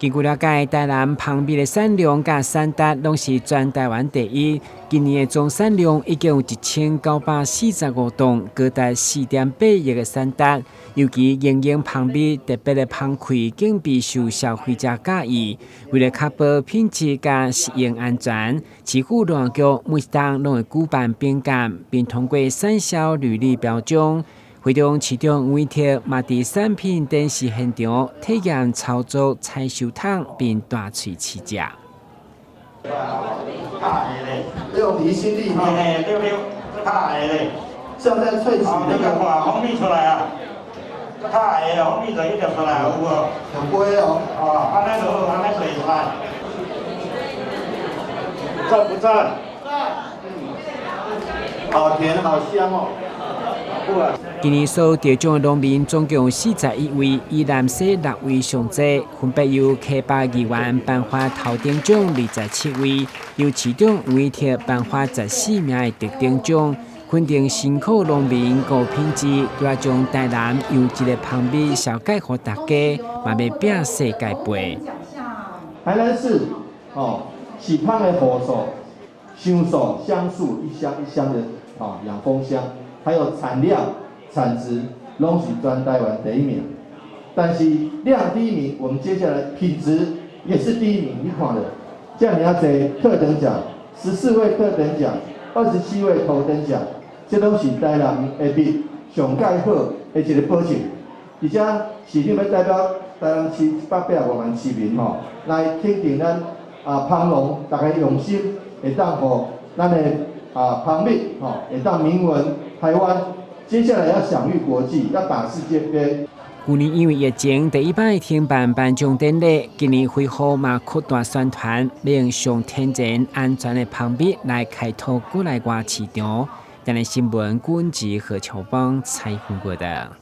根據了解，台南蜂蜜的產量佮產值攏是全台灣第一。今年的總產量已經有1945噸，高達4.8億的產值。尤其營養蜂蜜特別的芳氣，更備受消費者佮意。為了確保品質佮食用安全，市府農業局每一冬攏會舉辦評鑑，並通過產銷履歷標章。會中市長韋特嘛佇產品展示現場體驗操作採收桶，並大喙試食。用離心力哈，對對，較會咧，像在萃取那個蜂蜜出來啊，較會的蜂蜜就一直出來，有無？有杯哦。哦，按呢就好，按呢萃出來。讚不讚？讚。好甜，好香哦。今年所得獎的農民總共有41位，以南勢六位上濟，分別由溪壩議員頒發頭等獎27位，由市長韋特頒發14名的特等獎，肯定辛苦農民高品質，除了將台南優質的蜂蜜紹介予大家，嘛欲拼世界盃。台南市哦，是蜂的戶數、箱數、箱數，一箱一箱的哦養蜂箱，還有產量、產值攏是全台灣第一名，但是量第一名，我們接下來品質也是第一名。你看著，遮爾仔濟特等獎，14位特等獎，27位頭等獎，這攏是台南的蜜上蓋好的一個保證。而且市長欲代表台南市185萬市民吼，來肯定咱啊蜂農逐家用心，會當予咱的啊蜂蜜吼，會當名聞台灣。接下來要享譽國際，要打世界盃。舊年因為疫情第一擺停辦頒獎典禮，今年恢復嘛擴大宣傳，用上天然安全的蜂蜜來開拓國內外市場。台南新聞，軍吉何秋芳採訪報導。